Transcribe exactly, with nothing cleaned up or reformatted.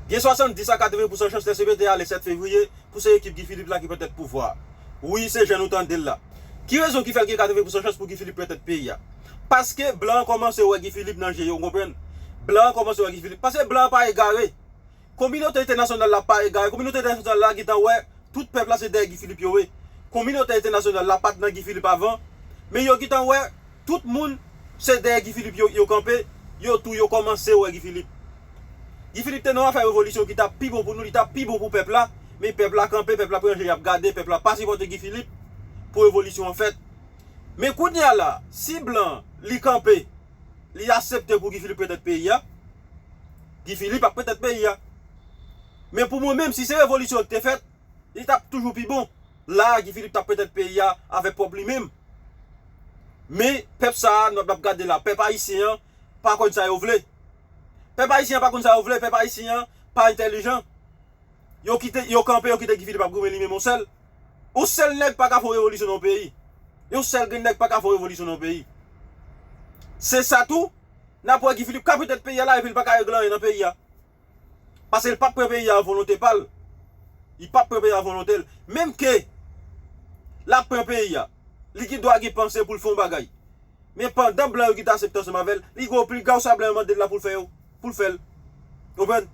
Gen swasanndis a katreven pousan chans T C P T ale sèt fevriye pou se ekip Guy Philippe la ki pran tèt pouvwa a. Wi, se jan nou tande l la. Ki rezon ki fè l gen katreven pousan chans pou Guy Philippe pran tèt peyi a? Paske blan an kòmanse wè Guy Philippe nan je yo, w konprann? Blan an kòmanse wè Guy Philippe. Paske blan an pa egare. Kominote entènasyonal la pa egare. Kominote entènasyonal la gentan wè tout pèp la se dèyè Guy Philippe yo ye. Kominote entènasyonal la pa t nan Guy Philippe avan. Men yo gentan wè tout moun se dèyè Guy Philippe yo, yo kanpe. Yo tou yo kòmanse wè Guy Philippe. Guy Philippe te nan afè revolisyon ki t ap pi bon pou nou, li t ap pi bon pou pèp la. Men pèp la kanpe, pèp la pran je, y ap gade, pèp la pa sipòte Guy Philippe pou revolisyon an fèt. Men kounye a la, si blan li kanpe, li aksepte pou Guy Philippe pran tèt peyi a, Guy Philippe ap pran tèt peyi a. Men pou mwen menm, si se revolisyon ki te fèt, li t ap toujou pi bon. La a, Guy Philippe t ap pran tèt peyi a avèk pwòp li menm. Men pèp sa a, n ap gade la, pèp ayisyen an pa konn sa yo vle. Pèp ayisyen an pa konn sa yo vle, pèp ayisyen an pa entèlijan. Yo kite, yo kanpe, yo kite Guy Philippe ap goumen li menm yon sèl. Yon sèl nèg pa ka fè yon revolisyon nan yon peyi. Yon sèl grenn nèg pa ka fè yon revolisyon nan yon peyi. Se sa tou, n ap wè Guy Philippe ka pran tèt peyi a la epi l pa ka regle anyen nan peyi a. Paske l p ap pran peyi a volonte pa l. Li p ap pran peyi a volonte l. Menm ke l ap pran peyi a, li gen dwa gen panse pou l fè yon bagay. Men pandan blan yo gentan aksepte ansanm avè l, li gen yon pil gwo sa blan yo mande l la pou l fè yo, pou l fè l. Konprann?